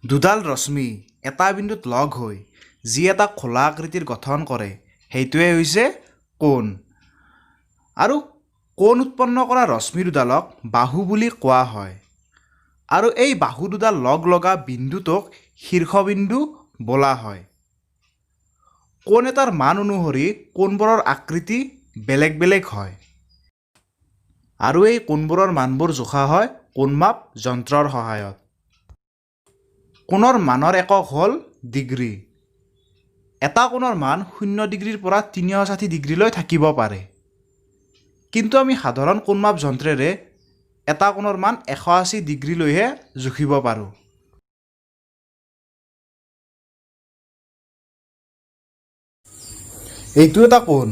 দুডাল ৰশ্মি এটা বিন্দুত লগ হৈ যি এটা খোলা আকৃতিৰ গঠন কৰে, সেইটোৱে হৈছে কোণ। আৰু কোণ উৎপন্ন কৰা ৰশ্মি দুডালক বাহু বুলি কোৱা হয়। আৰু এই বাহু দুডাল লগ লগা বিন্দুটোক শীৰ্ষবিন্দু বোলা হয়। কোণ এটাৰ মান অনুসৰি কোণবোৰৰ আকৃতি বেলেগ বেলেগ হয়। আৰু এই কোণবোৰৰ মানবোৰ জোখা হয় কোণমাপ যন্ত্ৰৰ সহায়ত। কোণৰ মানৰ একক হ'ল ডিগ্ৰী। এটা কোণৰ মান 0 ডিগ্ৰীৰ পৰা 360 ডিগ্ৰীলৈ থাকিব পাৰে। কিন্তু আমি সাধাৰণ কোণমাপ যন্ত্ৰেৰে এটা কোণৰ মান 180 ডিগ্ৰীলৈহে জুখিব পাৰোঁ। এইটো এটা কোণ।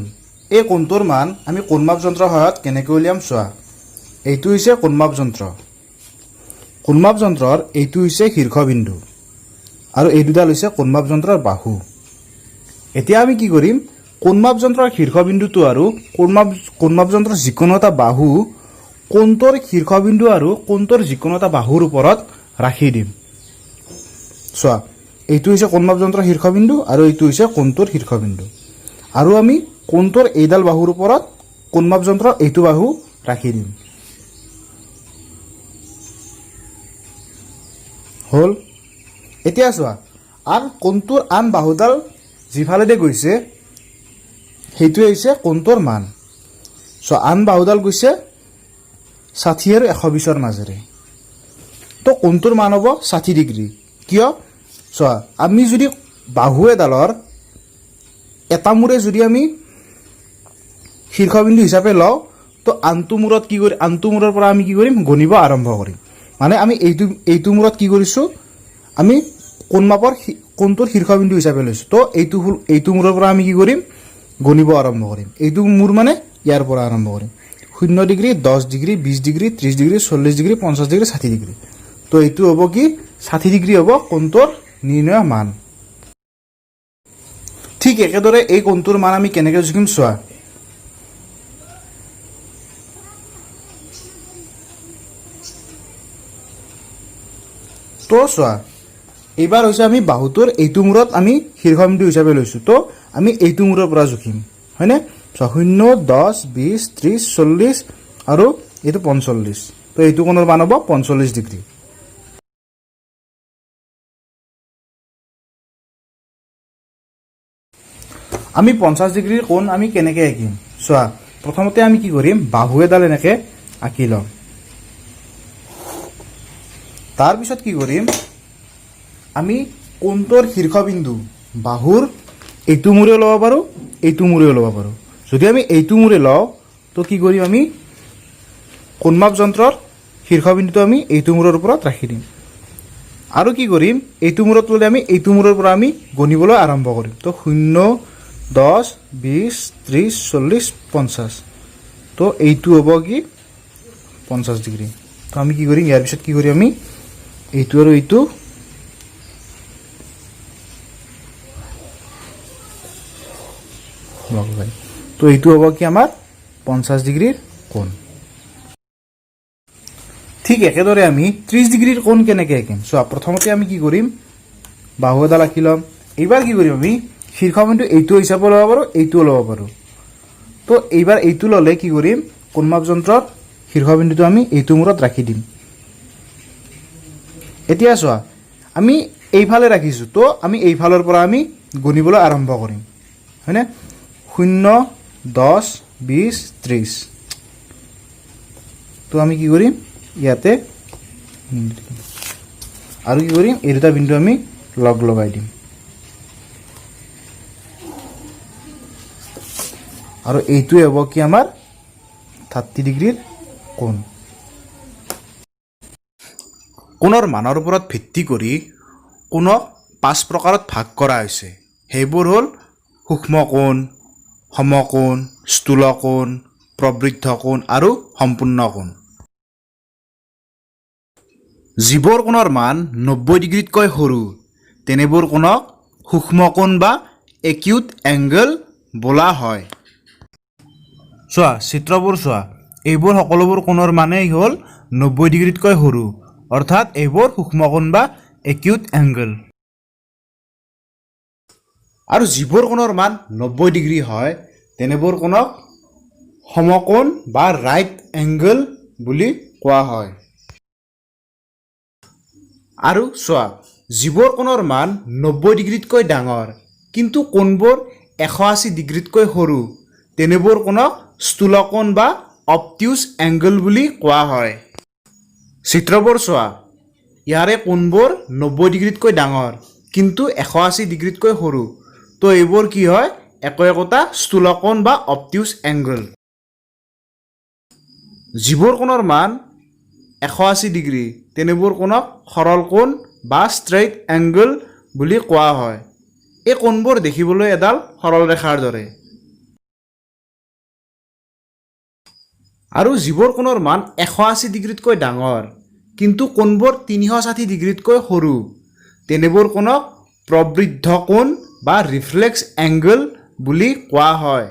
এই কোণটোৰ মান আমি কোণমাপ যন্ত্ৰৰ সহায়ত কেনেকৈ উলিয়াম চোৱা। এইটো হৈছে কোণমাপ যন্ত্ৰ। কোণমাপ যন্ত্ৰৰ এইটো হৈছে শীৰ্ষবিন্দু আৰু এই দুডাল হৈছে কোণমাপ যন্ত্ৰৰ বাহু। এতিয়া আমি কি কৰিম, কোণমাপ যন্ত্ৰৰ শীৰ্ষবিন্দুটো আৰু কোণমাপ যন্ত্ৰৰ যিকোনো এটা বাহু কোণটোৰ শীৰ্ষবিন্দু আৰু কোণটোৰ যিকোনো এটা বাহুৰ ওপৰত ৰাখি দিম। চোৱা, এইটো হৈছে কোণমাপ যন্ত্ৰৰ শীৰ্ষবিন্দু আৰু এইটো হৈছে কোণটোৰ শীৰ্ষবিন্দু। আৰু আমি কোণটোৰ এইডাল বাহুৰ ওপৰত কোণমাপ যন্ত্ৰৰ এইটো বাহু ৰাখি দিম। হ'ল। এতিয়া চোৱা, আন কোণটোৰ আন বাহুডাল যিফালেদি গৈছে সেইটোৱে হৈছে কোণটোৰ মান। চোৱা, আন বাহুডাল গৈছে 60 আৰু 120ৰ মাজেৰে, তো কোণটোৰ মান হ'ব 60 ডিগ্ৰী। কিয়? চোৱা, আমি যদি বাহু এডালৰ এটা মূৰে যদি আমি শীৰ্ষবিন্দু হিচাপে লওঁ, তো আনটো মূৰত কি কৰি, আনটো মূৰৰ পৰা আমি কি কৰিম, গণিব আৰম্ভ কৰিম। মানে আমি এইটো মূৰত কি কৰিছোঁ, আমি কোণমাপৰ কোণটোৰ শীৰ্ষবিন্দু হিচাপে লৈছোঁ। তো এইটো মূৰৰ পৰা আমি কি কৰিম, গণিব আৰম্ভ কৰিম। এইটো মূৰ মানে ইয়াৰ পৰা আৰম্ভ কৰিম। 0 degree, 10 degree, 20 degree, 30 degree, 40 degree, 50 degree, 60 degree. তো এইটো হ'ব কি, 60 ডিগ্ৰী হ'ব কোণটোৰ নিৰ্ণয় মান। ঠিক একেদৰে এই কোণটোৰ মান আমি কেনেকৈ জুখিম চোৱা। তো চোৱা, এইবাৰ হৈছে আমি বাহুটোৰ এইটো মূৰত আমি শীৰ্ষবিন্দু হিচাপে লৈছোঁ, তো আমি এইটো মূৰৰ পৰা জুখিম, হয়নে? চোৱা, 0, 10, 20, 30, 40 আৰু এইটো 45। তো এইটো কোণৰ মান হ'ব 45 ডিগ্ৰী। আমি 50 ডিগ্ৰীৰ কোণ আমি কেনেকৈ আঁকিম চোৱা। প্ৰথমতে আমি কি কৰিম, বাহু এডাল এনেকৈ আঁকি ল'ম। তাৰপিছত কি কৰিম, আমি কোণটোৰ শীৰ্ষবিন্দু বাহুৰ এইটো মূৰেও ল'ব পাৰোঁ, এইটো মূৰেও ল'ব পাৰোঁ। যদি আমি এইটো মূৰে লওঁ, তো কি কৰিম, আমি কোণমাপ যন্ত্ৰৰ শীৰ্ষবিন্দুটো আমি এইটো মূৰৰ ওপৰত ৰাখি দিম। আৰু কি কৰিম, এইটো মূৰত ল'লে আমি এইটো মূৰৰ পৰা আমি গণিবলৈ আৰম্ভ কৰিম। তো 0, 10, 20, 30, 40, 50। তো এইটো হ'ব কি, 50 ডিগ্ৰী। তো আমি কি কৰিম, ইয়াৰ পিছত কি কৰিম, আমি এইটো আৰু এইটো লগ লগাই, তো এইটো হ'ব কি আমাৰ 50 ডিগ্ৰীৰ কোণ। ঠিক একেদৰে আমি 30 ডিগ্ৰীৰ কোণ কেনেকৈ আঁকিম চোৱা। প্ৰথমতে আমি কি কৰিম, বাহু এডাল আঁকি ল'ম। এইবাৰ কি কৰিম, আমি শীৰ্ষবিন্দু এইটো হিচাপে ল'ব পাৰোঁ, এইটোও ল'ব পাৰোঁ। তো এইবাৰ এইটো ল'লে কি কৰিম, কোণমাপ যন্ত্ৰৰ শীৰ্ষবিন্দুটো আমি এইটো মূৰত ৰাখি দিম। এতিয়া চোৱা, আমি এইফালে ৰাখিছোঁ, তো আমি এইফালৰ পৰা আমি গণিবলৈ আৰম্ভ কৰিম, হয়নে? 0, 10, 20, 30। তো আমি কি কৰিম, ইয়াতে আৰু কি কৰিম, এই দুটা বিন্দু আমি লগ লগাই দিম। আৰু এইটোৱে হ'ব কি আমাৰ 30 ডিগ্ৰীৰ কোণ। কোণৰ মানৰ ওপৰত ভিত্তি কৰি কোণক 5 প্ৰকাৰত ভাগ কৰা হৈছে। সেইবোৰ হ'ল সূক্ষ্ম কোণ, সমকোণ, স্থূলকোণ, প্ৰবৃদ্ধ কোণ আৰু সম্পূৰ্ণ কোণ। যিবোৰ কোণৰ মান 90 ডিগ্ৰীতকৈ সৰু, তেনেবোৰ কোণক সূক্ষ্ম কোণ বা একিউট এংগল বোলা হয়। চোৱা, চিত্ৰবোৰ চোৱা, এইবোৰ সকলোবোৰ কোণৰ মানেই হ'ল 90 ডিগ্ৰীতকৈ সৰু, অৰ্থাৎ এইবোৰ সূক্ষ্ম কোণ বা একিউট এংগল। আৰু যিবোৰ কোণৰ মান 90 ডিগ্ৰী হয়, তেনেবোৰ কোণক সমকোণ বা ৰাইট এংগল বুলি কোৱা হয়। আৰু চোৱা, যিবোৰ কোণৰ মান 90 ডিগ্ৰীতকৈ ডাঙৰ কিন্তু কোণবোৰ 180 ডিগ্ৰীতকৈ সৰু, তেনেবোৰ কোণক স্থূলকোণ বা অবটিউজ এংগল বুলি কোৱা হয়। চিত্ৰবোৰ চোৱা, ইয়াৰে কোণবোৰ 90 ডিগ্ৰীতকৈ ডাঙৰ কিন্তু 180 ডিগ্ৰীতকৈ সৰু। তো এইবোৰ কি হয়? একো একোটা স্থূলকোণ বা অবটিউজ এংগল। যিবোৰ কোণৰ মান 180 ডিগ্ৰী, তেনেবোৰ কোণক সৰল কোণ বা ষ্ট্ৰেইট এংগল বুলি কোৱা হয়। এই কোণবোৰ দেখিবলৈ এডাল সৰল ৰেখাৰ দৰে। আৰু যিবোৰ কোণৰ মান 180 ডিগ্ৰীতকৈ ডাঙৰ কিন্তু কোণবোৰ 360 ডিগ্ৰীতকৈ সৰু, তেনেবোৰ কোণক প্ৰবৃদ্ধ কোণ বা ৰিফ্লেক্স এংগল বুলি কোৱা হয়।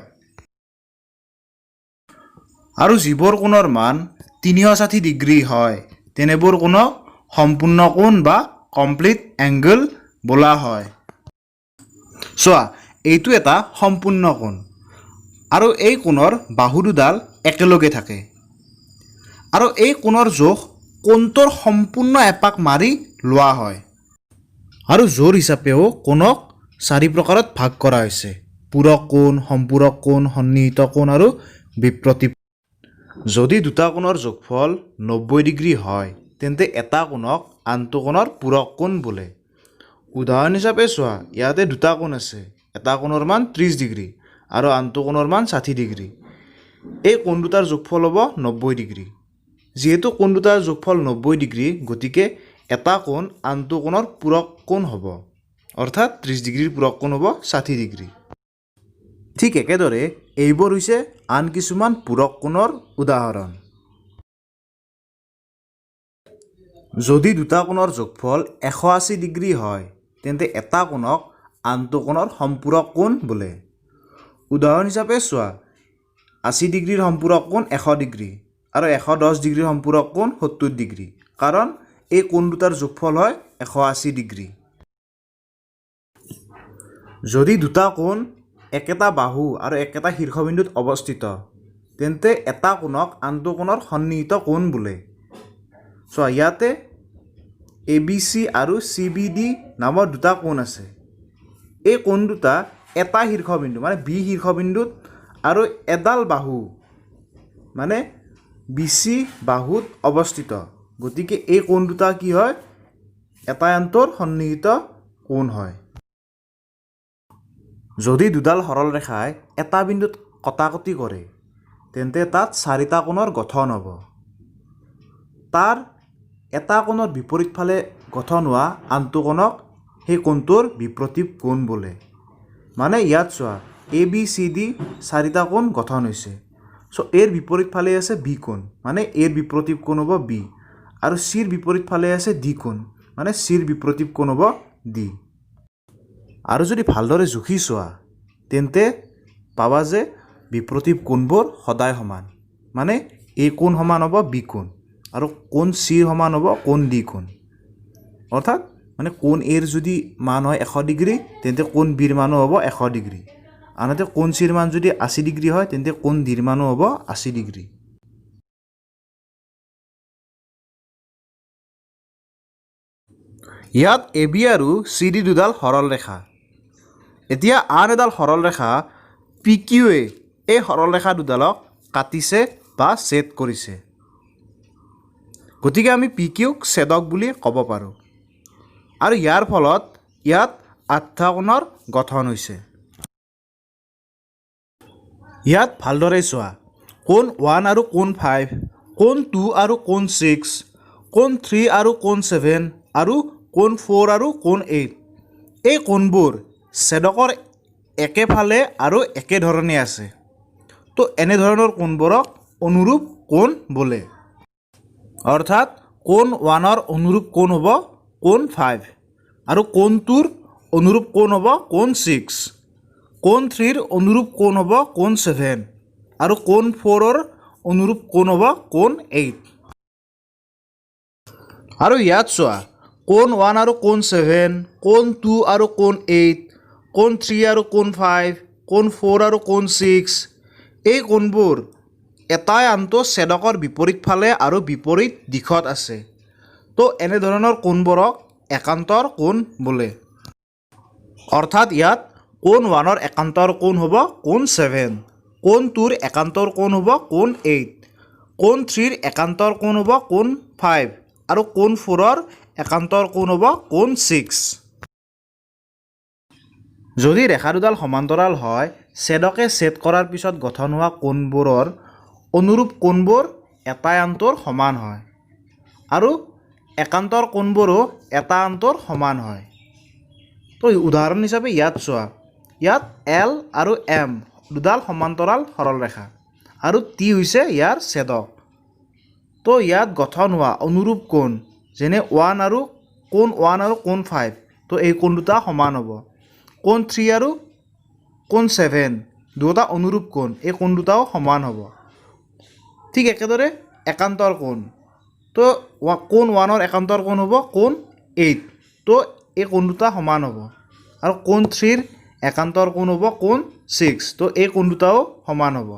আৰু যিবোৰ কোণৰ মান 360 ডিগ্ৰী হয়, তেনেবোৰ কোণক সম্পূৰ্ণ কোণ বা কমপ্লিট এংগল বোলা হয়। চোৱা, এইটো এটা সম্পূৰ্ণ কোণ আৰু এই কোণৰ বাহু দুডাল একেলগে থাকে আৰু এই কোণৰ জোখ কোণটোৰ সম্পূৰ্ণ এপাক মাৰি লোৱা হয়। আৰু জোৰ হিচাপেও কোণক চাৰি প্ৰকাৰত ভাগ কৰা হৈছে: পূৰক কোণ, সম্পূৰক কোণ, সন্নিহিত কোণ আৰু বিপ্ৰতীপ। যদি দুটা কোণৰ যোগফল 90 ডিগ্ৰী হয়, তেন্তে এটা কোণক আনটো কোণৰ পূৰক কোণ বোলে। উদাহৰণ হিচাপে চোৱা, ইয়াতে দুটা কোণ আছে। এটা কোণৰ মান 30 ডিগ্ৰী আৰু আনটো কোণৰ মান 60 ডিগ্ৰী। এই কোণ দুটাৰ যোগফল হ'ব 90 ডিগ্ৰী। যিহেতু কোণ দুটাৰ যোগফল 90 ডিগ্ৰী, গতিকে এটা কোণ আনটো কোণৰ পূৰক কোণ হ'ব, অৰ্থাৎ 30 ডিগ্ৰীৰ পূৰক কোণ হ'ব 60 ডিগ্ৰী। ঠিক একেদৰে এইবোৰ হৈছে আন কিছুমান পূৰক কোণৰ উদাহৰণ। যদি দুটা কোণৰ যোগফল 180 ডিগ্ৰী হয়, তেন্তে এটা কোণক আনটো কোণৰ সম্পূৰক কোণ বোলে। উদাহৰণ হিচাপে চোৱা, 80 ডিগ্ৰীৰ সম্পূৰক কোণ 100 ডিগ্ৰী আৰু 110 ডিগ্ৰীৰ সম্পূৰক কোণ 70 ডিগ্ৰী, কাৰণ এই কোণ দুটাৰ যোগফল হয় 180 ডিগ্ৰী। যদি দুটা কোণ একেটা বাহু আৰু একেটা শীৰ্ষবিন্দুত অৱস্থিত, তেন্তে এটা কোণক আনটো কোণৰ সন্নিহিত কোণ বোলে। চোৱা, ইয়াতে এ বি চি আৰু চি বি ডি নামৰ দুটা কোণ আছে। এই কোণ দুটা এটা শীৰ্ষবিন্দু মানে বি শীৰ্ষবিন্দুত আৰু এডাল বাহু মানে বি চি বাহুত অৱস্থিত। গতিকে এই কোণ দুটা কি হয়? এটা আনটোৰ সন্নিহিত কোণ হয়। যদি দুডাল সৰল ৰেখাই এটা বিন্দুত কটাকটি কৰে, তেন্তে তাত চাৰিটা কোণৰ গঠন হ'ব। তাৰ এটা কোণৰ বিপৰীত ফালে গঠন হোৱা আনটো কোণক সেই কোণটোৰ বিপ্ৰতীপ কোণ বোলে। মানে ইয়াত চোৱা, এ বি চি ডি চাৰিটা কোণ গঠন হৈছে। চ' এৰ বিপৰীত ফালে আছে বি কোণ, মানে এৰ বিপ্ৰতীপ কোণ হ'ব বি, আৰু চিৰ বিপৰীত ফালে আছে ডি কোণ, মানে চিৰ বিপ্ৰতীপ কোণ হ'ব ডি। আৰু যদি ভালদৰে জুখি চোৱা, তেন্তে পাবা যে বিপ্ৰতীপ কোণবোৰ সদায় সমান। মানে এ কোণ সমান হ'ব বি কোণ আৰু কোণ চিৰ সমান হ'ব কোণ ডি কোণ। অৰ্থাৎ মানে কোণ এৰ যদি মান হয় 100 ডিগ্ৰী, তেন্তে কোণ বিৰ মানো হ'ব 100 ডিগ্ৰী। আনহাতে কোণ চিৰ মান যদি 80 ডিগ্ৰী হয়, তেন্তে কোণ ডিৰ মানো হ'ব 80 ডিগ্ৰী। ইয়াত এ বি আৰু চি ডি দুডাল সৰল ৰেখা। এতিয়া আন এডাল সৰল ৰেখা পি কিউৱে এই সৰল ৰেখা দুডালক কাটিছে বা ছেদ কৰিছে। গতিকে আমি পি কিউক ছেদক বুলি ক'ব পাৰোঁ আৰু ইয়াৰ ফলত ইয়াত আঠটা কোণৰ গঠন হৈছে। ইয়াত ভালদৰে চোৱা, কোণ 1 আৰু কোণ 5, কোণ 2 আৰু কোণ 6, কোণ 3 আৰু কোণ 7 আৰু কোণ 4 আৰু কোণ 8, এই কোণবোৰ ছেদকৰ একেফালে আৰু একেধৰণে আছে। তো এনেধৰণৰ কোণবোৰক অনুৰূপ কোণ বোলে। অৰ্থাৎ কোণ 1ৰ অনুৰূপ কোণ হ'ব কোণ 5 আৰু কোণ 2ৰ অনুৰূপ কোণ হ'ব কোণ 6, কোণ 3ৰ অনুৰূপ কোণ হ'ব কোণ 7 আৰু কোণ 4ৰ অনুৰূপ কোণ হ'ব কোণ 8। আৰু ইয়াত চোৱা, কোণ কোণ 1 আৰু কোণ 7, কোণ 2 আৰু কোণ 8, কোণ 3 আৰু কোণ 5, কোণ 4 আৰু কোণ 6, এই কোণবোৰ এটাই আনটো ছেদকৰ বিপৰীত ফালে আৰু বিপৰীত দিশত আছে। তো এনেধৰণৰ কোণবোৰক একান্তৰ কোণ বোলে। অৰ্থাৎ ইয়াত কোণ 1ৰ একান্তৰ কোণ হ'ব কোণ 7, কোণ 2ৰ একান্তৰ কোণ হ'ব কোণ 8, কোণ 3ৰ একান্তৰ কোণ হ'ব কোণ 5 আৰু কোণ 4ৰ একান্তৰ কোণ হ'ব কোণ 6। যদি ৰেখা দুডাল সমান্তৰাল হয়, ছেদকে ছেদ কৰাৰ পিছত গঠন হোৱা কোণবোৰৰ অনুৰূপ কোণবোৰ এটাই আনটোৰ সমান হয় আৰু একান্তৰ কোণবোৰো এটা আনটোৰ সমান হয়। তো উদাহৰণ হিচাপে ইয়াত চোৱা, ইয়াত এল আৰু এম দুডাল সমান্তৰাল সৰল ৰেখা আৰু টি হৈছে ইয়াৰ ছেদক। তো ইয়াত গঠন হোৱা অনুৰূপ কোণ, যেনে 1 আৰু কোণ 1 আৰু কোণ 5, তো এই কোণ দুটা সমান হ'ব। কোণ 3 আৰু কোণ 7 দুয়োটা অনুৰূপ কোণ, এই কোণ দুটাও সমান হ'ব। ঠিক একেদৰে একান্তৰ কোণ, তো কোণ 1ৰ একান্তৰ কোণ হ'ব কোণ 8, তো এই কোণ দুটা সমান হ'ব। আৰু কোণ 3ৰ একান্তৰ কোণ হ'ব কোণ 6, তো এই কোণ দুটাও সমান হ'ব।